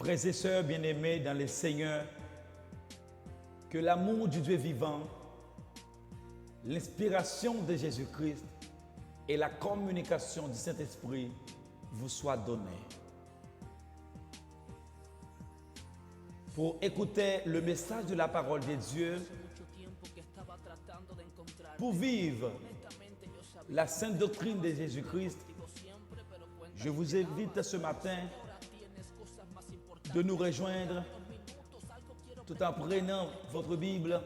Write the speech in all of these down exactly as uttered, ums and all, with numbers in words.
Frères et sœurs bien-aimés dans le Seigneur, que l'amour du Dieu vivant, l'inspiration de Jésus-Christ et la communication du Saint-Esprit vous soient données. Pour écouter le message de la parole de Dieu, pour vivre la sainte doctrine de Jésus-Christ, je vous invite ce matin de nous rejoindre tout en prenant votre Bible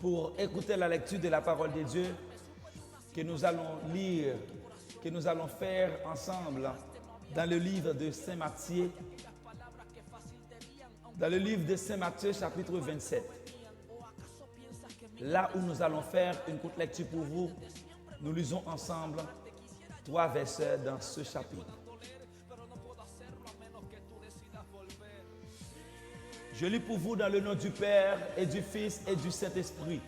pour écouter la lecture de la parole de Dieu que nous allons lire, que nous allons faire ensemble dans le livre de Saint Matthieu, dans le livre de Saint Matthieu chapitre vingt-sept. Là où nous allons faire une courte lecture pour vous, nous lisons ensemble trois versets dans ce chapitre. Je lis pour vous dans le nom du Père et du Fils et du Saint-Esprit.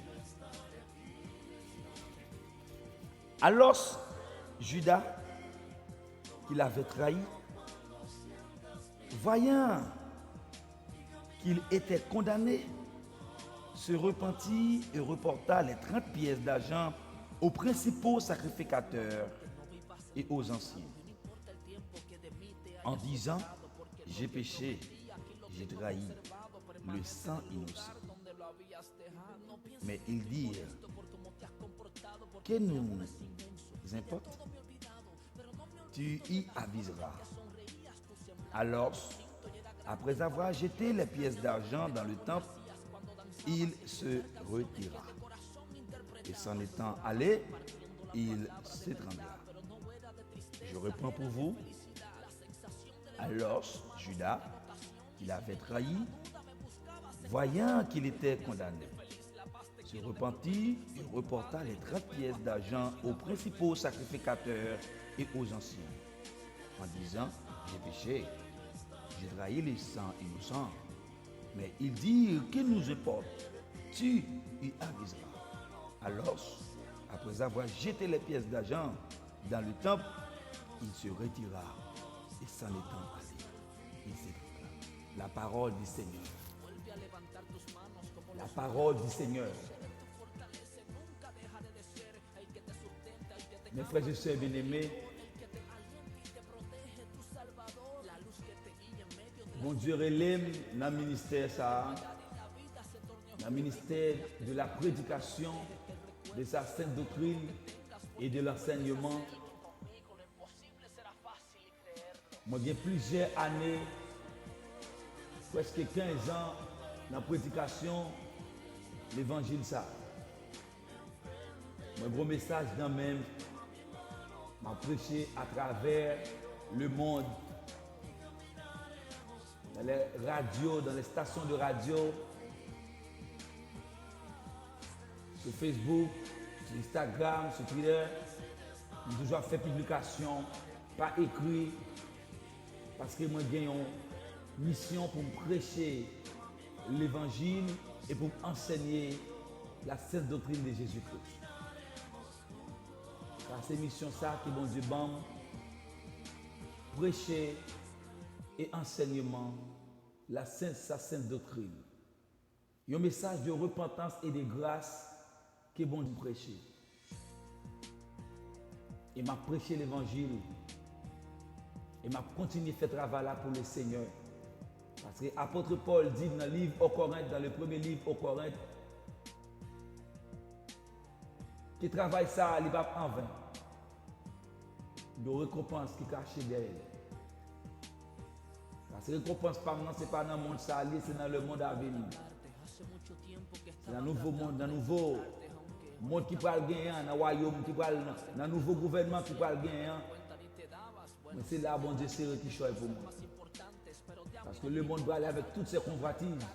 Alors, Judas, qui l'avait trahi, voyant qu'il était condamné, se repentit et reporta les trente pièces d'argent aux principaux sacrificateurs et aux anciens, en disant : « J'ai péché, j'ai trahi le sang innocent. » Mais ils dirent : « Que nous importe ? Tu y aviseras. » Alors, après avoir jeté les pièces d'argent dans le temple, il se retira. Et s'en étant allé, il s'étrangla. Je reprends pour vous. Alors, Judas, qui l'avait trahi, voyant qu'il était condamné, se repentit et reporta les trente pièces d'argent aux principaux sacrificateurs et aux anciens, en disant : « J'ai péché, j'ai trahi le sang innocent. » Mais ils dirent : « Que nous importe ? Tu y aviseras. » Alors, après avoir jeté les pièces d'argent dans le temple, il se retira et s'en étant allé, il s'étrangla. La parole du Seigneur. La parole du Seigneur. Mes frères et sœurs bien-aimés, Bondye rele m nan ministè sa a, nan ministè de la prédication de sa sainte doctrine et de l'enseignement. Mwen gen plizyè ane, prèske kenz an, nan predikasyon levanjil sa. Mwen gen yon mesaj nan men m, m ap preche atravè lemonn, dans les radios, dans les stations de radio, sou Facebook, sou Instagram, sou Twitter. M toujou ap fè piblikasyon pa ekri, paske mwen gen yon misyon pou m preche levanjil e pou m ansèye la sent doktrin de Jezikri. Sa se misyon sa ke Bondye ban m, preche e ansèyman la sent, sa sent doktrin. Yon mesaj de repantans e de gras ke Bondye preche. E m ap preche levanjil. E m ap kontinye fè travay la pou le Senyè. Paske apot Pòl di nan liv o Korent, dans le premier livre aux Corinthiens, ke travay sa a, li p ap anven. Gen yon rekonpans ki kache dèyè l. Paske rekonpans pa m nan, se pa nan mond sa a li ye, se nan lemonn aveni. Se nan nouvo mond, nan nouvo mond ki pral genyen an, nan wayòm ki pral, nan, nan nouvo gouvènman ki pral genyen an. Men se la Bondye sere kichòy pou mwen. Paske lemonn prale avèk tout ses convoitises.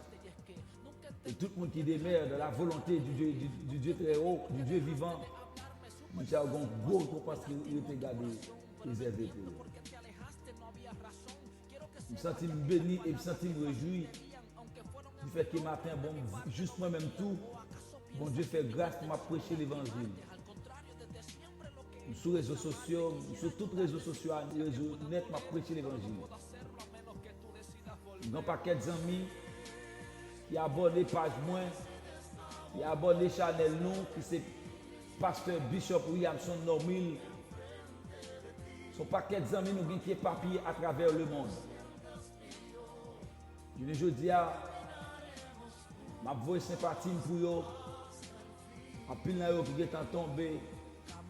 E tout moun ki demè dans la volonté du Dieu, du, du Dieu très haut, du Dieu vivant, moun sa yo gen yon gwo rekonpans ki rete gade rezève pou yo. M santi m beni e m santi m rejwi du fait que maten, bon, jis mwen menm tou, Bondye fè gras pou m ap preche levanjil. M sou rezo sosyo, m sou tout rezo sosyo a, rezo nèt, m ap preche levanjil. Yon pakèt zanmi ki abòne paj mwen, ki abòne chanèl nou, ki se Pastè Bishop Williamson Normil. Se yon pakèt zanmi nou gen ki epapiye atravè lemonn. Jounen jodi a, m ap voye senpati m pou yo. Anpil nan yo ki gentan tonbe,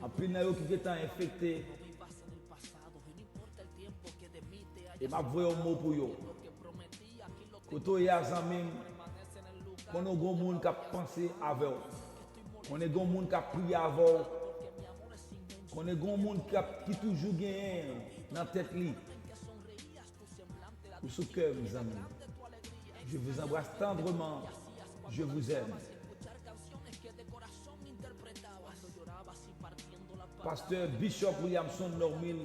anpil nan yo ki gentan enfekte. E m ap voye yon mo pou yo. Kote w ye a, zanmi m, konnen w gon moun k ap panse avè w. Konnen gon moun k ap priye avè w. Konnen gon moun k ap, ki toujou genyen nan tèt li. Ou sou kè m, zanmi. Je vous embrasse tendrement. Je vous aime. Pastè Bishop Williamson Normil,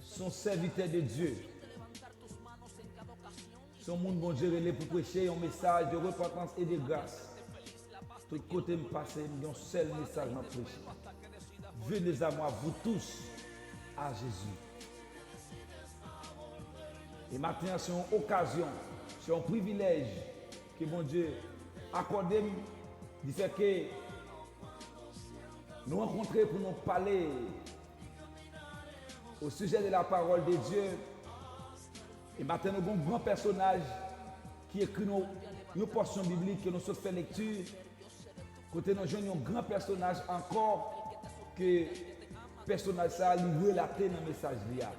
se yon sèvitè de Dye. Se yon moun Bondye rele pou preche yon mesaj de repentance et de grâce. Tout kote m pase, m gen yon sèl mesaj m ap preche. Venez à moi, vous tous, à Jésus. E maten an, se yon okazyon, se yon privilèj ke Bondye akòde m, di fè ke nou rankontre pou nou pale au sujet de la parole de Dieu. E maten, nou gen yon gran pèsonaj ki ekri nou yon pòsyon biblik ke nou sot fè lekti, kote nou jwenn yon gran pèsonaj ankò, ke pèsonaj sa a, li relate nan mesaj li a.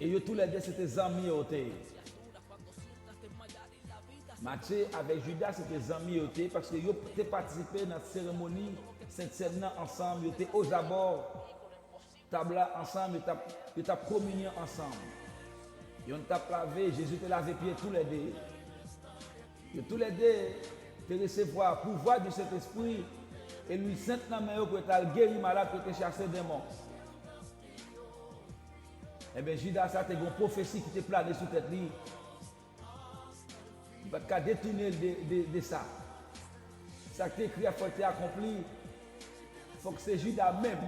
E yo toulède, se te zanmi yo te ye. Matye avèk Jida, se te zanmi yo te ye, paske yo te patisipe nan seremoni Sentsèn nan ansanm, yo te ozabò tab la ansanm, yo t ap, yo t ap kominye ansanm. Yonn t ap lave, Jezi te lave pye toulède. Yo toulède te resevwa pouvwa di Sentespri e lwil sent nan men yo pou yo t al geri malad, pou yo te chase demon. Ebyen, Jida sa te gen yon pwofesi ki te plane sou tèt li. Li pa t ka detounen l de, de, de sa. Sa k te ekri a fòk te akonpli. Fòk se Jida menm,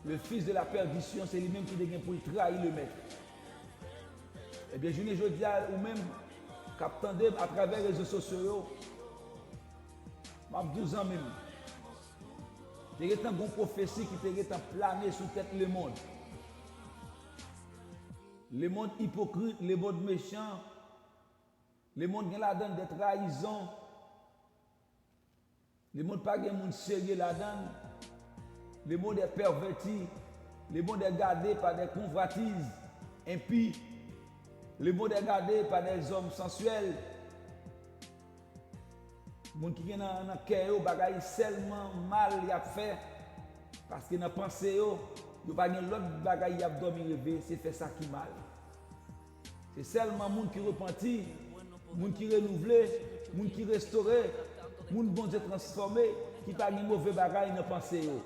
le fils de la perdition, se li menm ki te gen pou l trayi Lemèt. Ebyen, jounen jodi a, ou menm k ap tande m atravè rezo sosyo yo, m ap di w, zanmi m, te gentan gen yon pwofesi ki te gentan plane sou tèt lemonn. Lemonn ipokrit, lemonn mechan, lemonn gen ladan l de trayizon. Lemonn pa gen moun serye ladan l. Lemonn est perverti. Lemonn est gardé par des convoitises impies. Lemonn est gardé par des hommes sensuels. Moun ki gen nan, nan kè yo bagay sèlman mal y ap fè, paske nan panse yo, yo pa gen lòt bagay y ap dòmi reve, se fè sa ki mal. Se sèlman moun ki repanti, moun ki renouvle, moun ki restore, moun Bondye transfòme, ki pa gen move bagay nan panse yo.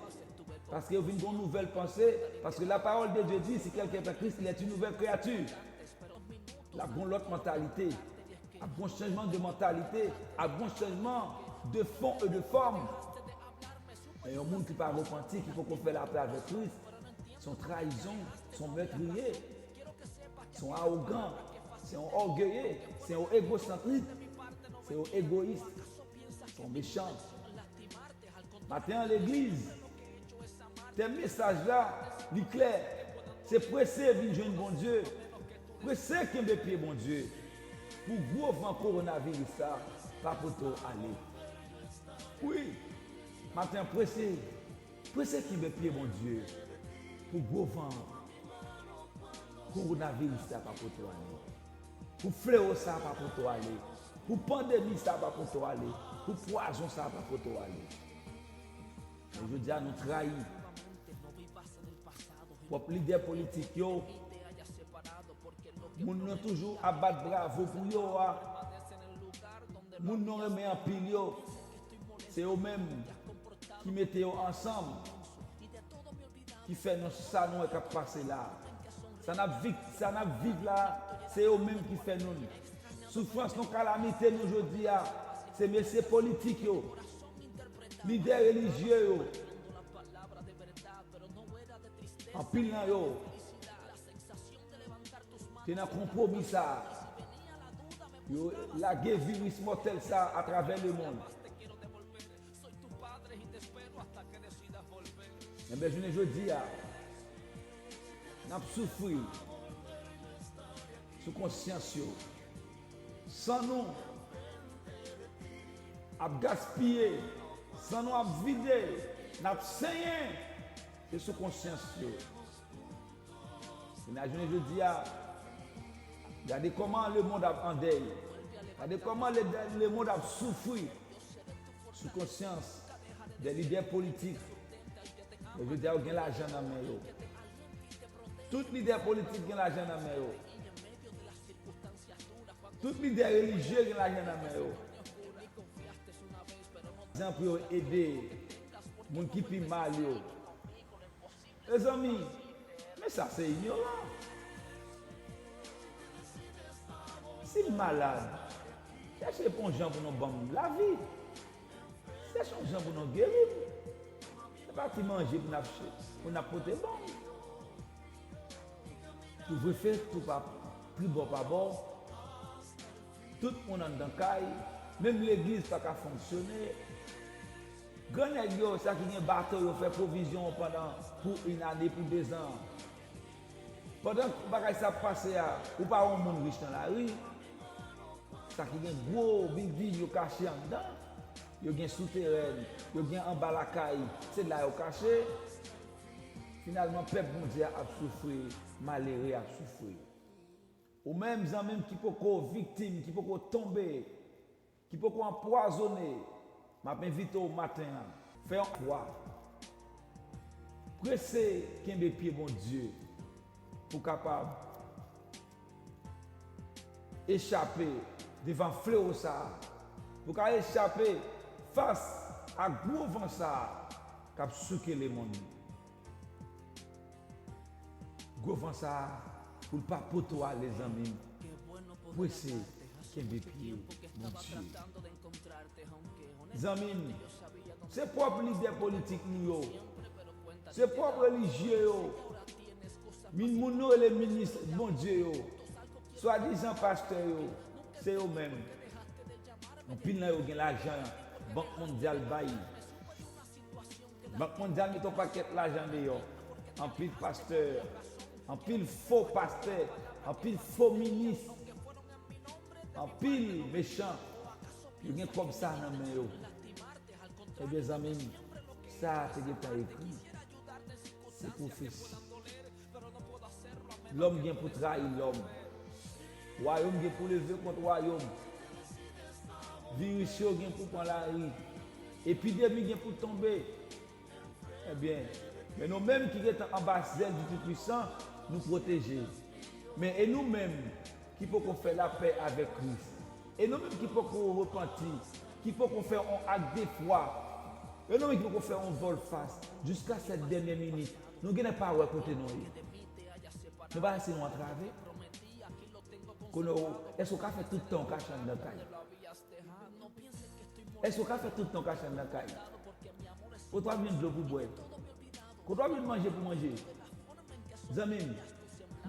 Paske yo vin gen yon nouvèl panse, paske la parole de Dieu dit, si quelqu'un est en Christ, il est une nouvelle créature. L ap gen yon lòt mantalite. Ap gen yon chanjman de mantalite, ap gen yon chanjman de fon e de fòm. Men yon moun ki pa repanti, ki poko fè lapè avèk Kris, se yon trayizon, se yon mètriye, se yon awogan, se yon ògeye, se yon egosantrik, se yon egoyis, se yon mechan. Maten an, legliz, tèm mesaj la, li klè. Se prese vin jwenn Bondye. Prese kenbe pye Bondye pou gwo van kowonaviris sa pa pote w ale. Wi, maten an, prese, prese kenbe pye Bondye pou gwo van kowonaviris sa pa pote w ale. Pou flewo sa pa pote w ale. Pou pandemi sa pa pote w ale. Pou pwazon sa pa pote w ale. Men jodi a nou trayi pwòp lidè politik yo. Moun nou toujou ap bat bravo pou yo a. Moun nou renmen anpil yo. Se yo menm ki mete yo ansanm, ki fè nou sa nou wè k ap pase la. Sa n ap viv, sa n ap viv la, se yo menm ki fè nou l. Soufrans nou, kalamite nou jodi a, se mesye politik yo, lidè relijye yo. Anpil nan yo, Se nan konpwomi sa a, yo lage viris mòtèl sa a atravè lemonn. Enben, jounen jodi a, n ap soufri sou konsyans yo. San nou ap gaspiye, san nou ap vide, n ap senyen, se sou konsyans yo. E nan jounen jodi a, gade kòman lemonn ap an dèy. Gade kòman le, lemonn ap soufri sou konsyans de lidè politik. Men jodi a, yo gen lajan nan men yo. Tout lidè politik gen lajan nan men yo. Tout lidè relijye gen lajan nan men yo. Egzanp, yo ede moun ki pi mal yo. Mezanmi, men sa se inyoran. Si m malad, chèche pou yon jan pou nou ban m lavi. Chèche yon jan pou nou geri m. Se pa ti manje pou n ap, pou n ap pote ban m. Kouvrefe tou pa tribò pa bò. Tout moun anndan kay, menm legliz pa ka fonksyone. Grannèg yo, sa ki gen bato yo fè pwovizyon pandan pou yon ane, pou dezan. Pandan bagay sa ap pase a, ou pa wè yon moun rich nan lari. Sa ki gen gwo bilding yo kache anndan. Yo gen souterèn, yo gen anba lakay, se la yo kache. Finalman, pèp Bondye a ap soufri, malere ap soufri. Ou menm, zanmi m ki poko viktim, ki poko tonbe, ki poko anpwazone, m ap envite w maten an, fè yon kwa. Prese kenbe pye Bondye pou w kapab echape devan flewo sa a, pou w ka echape fas a gwo van sa a k ap souke lemonn. Gwo van sa a, pou l pa pote w ale, zanmi m, prese kenbe pye Bondye. Zanmi m, se pwòp lidè politik nou yo, se pwòp relijye yo, min-, moun nou rele minis Bondye yo, swadizan pastè yo, se yo menm. Anpil nan yo gen lajan Bank Mondyal bay. Bank Mondyal mete yon pakèt lajan deyò. Anpil pastè, anpil fo pastè, anpil fo minis, anpil mechan. Yo gen kòb sa nan men yo. Ebyen, zanmi m, sa a te gentan ekri. Se pwofesi. Lòm gen pou trayi lòm. Wayòm gen pou leve kont wayòm. Viris yo gen pou pran lari. Epidemi gen pou tonbe. Ebyen, men nou menm ki gentan anba zèl di Toupuisan, nou pwoteje. Men e nou menm ki poko fè lapè avèk Kris? E nou menm ki poko repanti, ki poko fè yon ak de fwa? E nou menm ki poko fè yon vòlfas jiska sèt dènye minit? Nou genlè pa wè kote nou ye. Nou pa wè si nou antrave. Kounye a, èske w ka fè tout tan w kache anndan kay? Èske w ka fè tout tan w kache anndan kay? Kote w ap jwenn dlo pou bwè? Kote w ap jwenn manje pou manje? Zanmi m,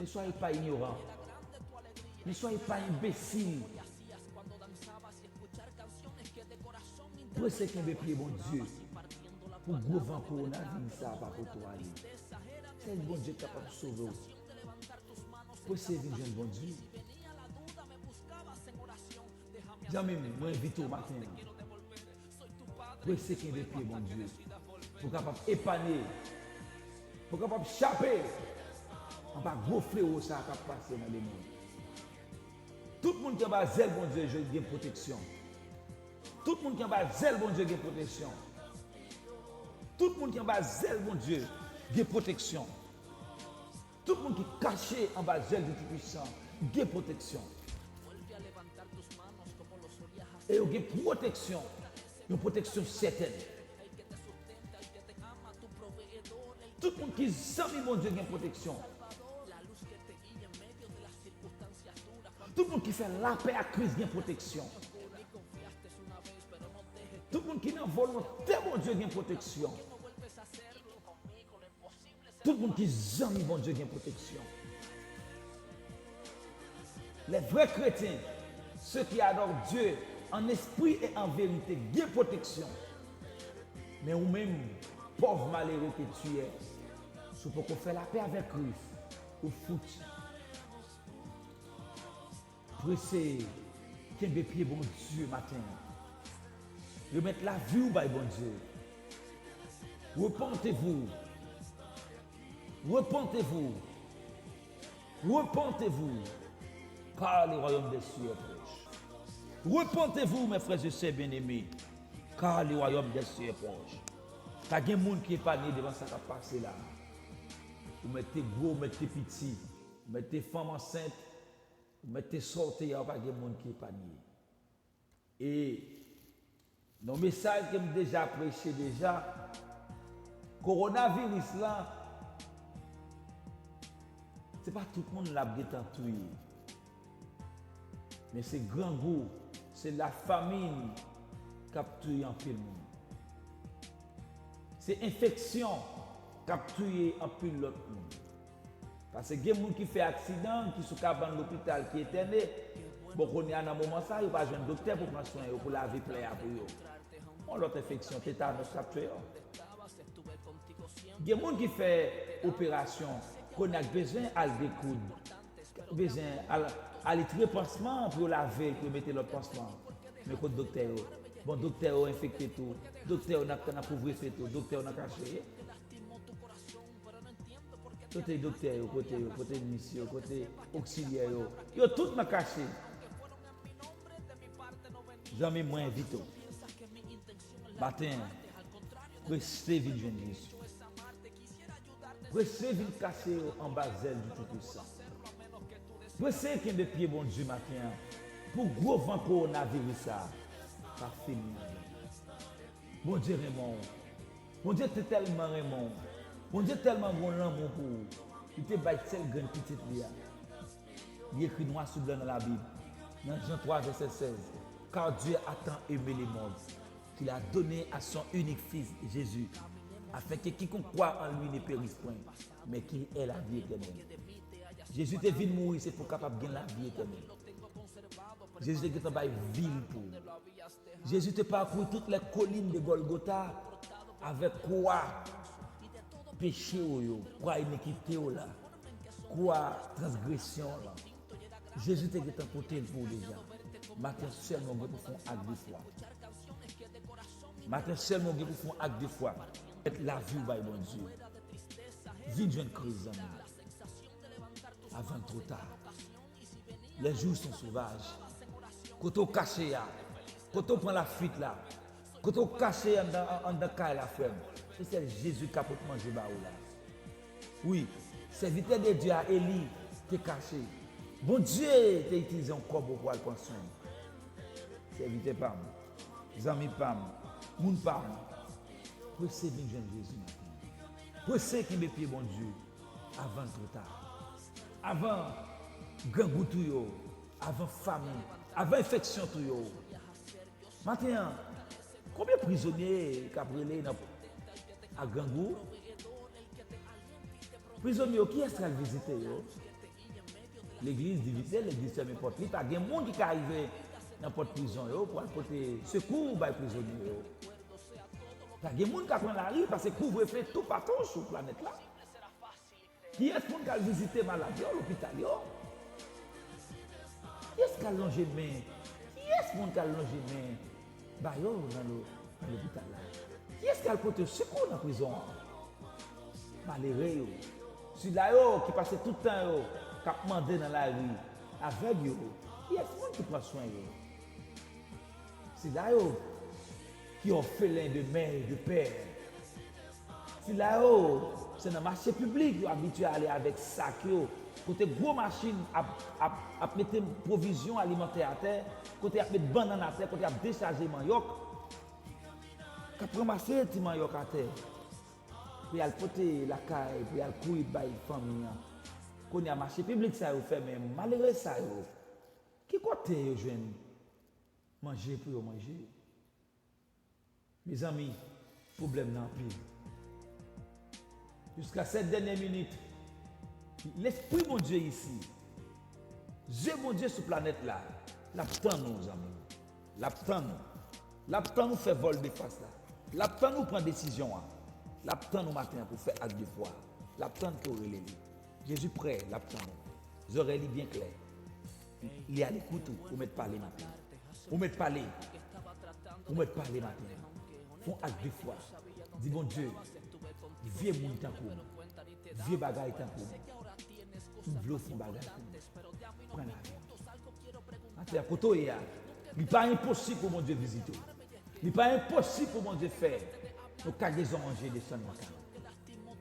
ne soyez pas ignorants. Ne soyez pas imbéciles. Prese kenbe pye Bondye pou gwo van kowonaviris sa a pa pote w ale. Sèl Bondye k kapab sove w. Prese vin jwenn Bondye. Zanmi m, mwen envite w maten an. Prese kenbe pye Bondye pou w kapab epanye, pou w kapab chape anba gwo flewo sa a k ap pase nan lemonn. Tout moun ki anba zèl Bondye gen pwoteksyon. Tout moun ki anba zèl Bondye gen pwoteksyon. Tout moun ki anba zèl Bondye gen pwoteksyon. Tout moun ki kache anba zèl di Toupuisan gen pwoteksyon. E yo gen pwoteksyon, yon pwoteksyon sètèn. Tout moun ki zanmi Bondye gen pwoteksyon. Tout moun ki fè lapè ak Kris gen pwoteksyon. Tout moun ki nan volonte Bondye gen pwoteksyon. Tout moun ki zanmi Bondye gen pwoteksyon. Les vrais chrétiens, ceux qui adorent Dieu en esprit et en vérité, gen pwoteksyon. Men ou menm, pòv malere ke tu es, si w poko fè lapè avèk Kris, ou fouti. Prese kenbe pye Bondye maten an. Remèt lavi w bay Bondye. Repentez-vous. Repentez-vous. Repentez-vous. Car le royaume des cieux est proche. Repentez-vous, mes frères et sœurs bien-aimés, car le royaume des cieux est proche. Pa gen moun ki epanye devan sa k ap pase la. Ou mèt te gwo, ou mèt te piti, ou mèt te fanm ansent, ou mèt te sòte a, pa gen moun ki epanye. E nan mesaj ke m deja preche deja, kowonaviris la, se pa tout moun l ap gentan touye. Men se grangou, se lafamin k ap touye anpil moun. Se enfeksyon k ap touye anpil lòt moun. Paske gen moun ki fè aksidan, ki sou kabann lopital, ki entène. Bon, kounye a, nan moman sa, yo pa jwenn doktè pou pran swen yo, pou lave plè a pou yo. Yon lòt enfeksyon, tetanòs k ap touye yo. Gen moun ki fè operasyon, kounye a k bezwen al dekoud, bezwen al, al retire pansman pou yo lave l, pou yo mete lòt pansman. Men kote doktè yo? Bon, doktè yo enfekte tou. Doktè yo nan, nan kouvrefe tou. Doktè yo nan kache. Kote doktè yo, kote yo, kote mis yo, kote oksilyè yo? Yo tout nan kache. Zanmi, mwen envite w maten an, prese vin jwenn Jezi. Prese vin kache yo anba zèl di Toupuisan. Prese kenbe pye Bondye maten an pou gwo van kowonaviris sa a pa fini avè nou. Bondye renmen w. Bondye te tèlman renmen w. Bondye tèlman gen lanmou pou ou. Li te bay sèl grenn pitit li a. Li ekri nwa sou blan nan Labib, nan Jan twa vèsè sèz, Car Dieu a tant aimé le monde, qu'il a donné à son unique Fils, Jésus, afin que quiconque croit en lui ne périsse point, mais qu'il ait la vie éternelle. Jezi te vin mouri, se pou w kapab gen lavi etènèl. Jezi te gentan bay vi l pou ou. Jezi te parcourir toutes les collines de Golgotha avèk kwa peche w yo, kwa inikite w la, kwa transgresyon w lan. Jezi te gentan pote l pou ou deja. Maten sèlman w gen pou fè yon ak de fwa. Maten sèlman w gen pou fè yon ak de fwa. Mèt lavi w bay Bondye. Vin jwenn Kris, zanmi. Avan l twò ta. Les jours sont sauvages. Kote w kache a? Kote w pran lafuit la? Kote w kache anndan, anndan kay la, frè m? Se sèl Jezi k ka pot manje ba ou la. Wi, sèvitè de Dye a, Eli, te kache. Bondye te itilize yon kòbo pou al pran swen l. Sèvitè pa m, zanmi pa m, moun pa m, prese vin jwenn Jezi maten an. Prese kenbe pye Bondye avan l twò ta. Avan grangou touye w, avan famin, avan enfeksyon touye w. Maten an, konbyen prizonye k ap rele nan, ak grangou? Prizonye yo, kiyès k al vizite yo? Legliz divize, legliz fèmen pòt li. Pa gen moun ki ka rive nan pòt prizon yo pou al pote sekou bay prizonye yo. Pa gen moun k ap pran lari paske kouvrefe toupatou sou planèt la. Kiyès moun k al vizite malad yo lopital yo? Kiyès k al lonje men? Kiyès moun k al lonje men ba yo nan lo-, nan lopital la? Kiyès k al pote sekou nan prizon an? Malere yo. Sila yo ki pase tout tan yo k ap mande nan lari. Avèg yo. Kiyès moun ki pran swen yo? Sila yo ki òfelen de mè e de pè. Sila yo, se nan mache piblik yo abitye ale avèk sak yo, kote gwo machin ap, ap, ap mete pwovizyon alimantè atè, kote y ap met bannann atè, kote y ap dechaje manyòk, k ap ranmase ti manyòk atè pou y al pote lakay, pou y al kouri bay fanmi an. Kounye a, mache piblik sa yo fèmen, malere sa yo, ki kote yo jwenn manje pou yo manje? Mezanmi, pwoblèm nan anpil. Jiska sèt dènye minit, Lespri Bondye isi, Zye Bondye sou planèt la, l ap tann ou, zanmi m. L ap tann ou. L ap tann ou fè vòl de fas la. L ap tann ou pran desizyon an. L ap tann ou maten an pou fè ak de fwa. L ap tann pou rele li. Jezi prè, l ap tann ou. Zòrèy li byen klè. Li alekout ou, ou mèt pale maten an. Ou mèt pale. Ou mèt pale maten an. Fè yon ak de fwa. Di Bondye, vye moun tankou m, vye bagay tankou m, m vle w fè yon bagay pou mwen. Pran lavi m. Atè a kote w ye a, li pa enposib pou Bondye vizite w. Li pa enposib pou Bondye fè yon kagezon manje desann nan kay ou.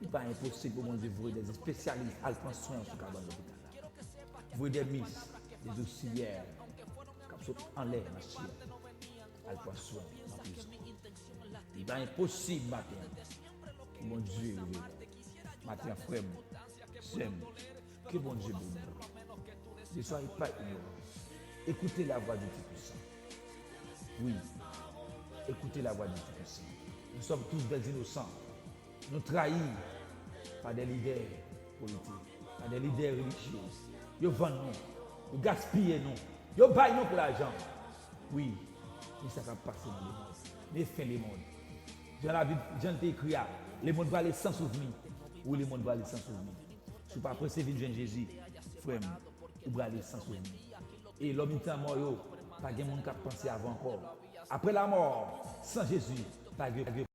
Li pa enposib pou Bondye voye de espesyalis al pran swen w sou kabann lopital la. Voye de mis, de zoksiyè k ap sot anlè nan syèl al pran swen w nan prizon. Li pa enposib maten an pou Bondye reveye w. Maten an, frè m, sè m, ke Bondye beni w. Ne soyez pas ignorants. Écoutez la voix du Tout-Puissant. Oui, écoutez la voix du Tout-Puissant. Nous sommes tous des innocents. Nou trayi pa de lidè politik, pa de lidè relijye. Yo vann nou, yo gaspiye nou, yo bay nou pou lajan. Wi, men sa k ap pase nan lemonn. Men fen lemonn. Jan Labib, jan l te ekri a, lemonn prale san souvni. Wi, lemonn prale san souvni. Si w pa prese vin jwenn Jezi, frè m, ou prale san souvni. E lòmite lanmò yo, pa gen moun k ap panse a vou ankò. Apre lanmò, san Jezi, pa gen, pa gen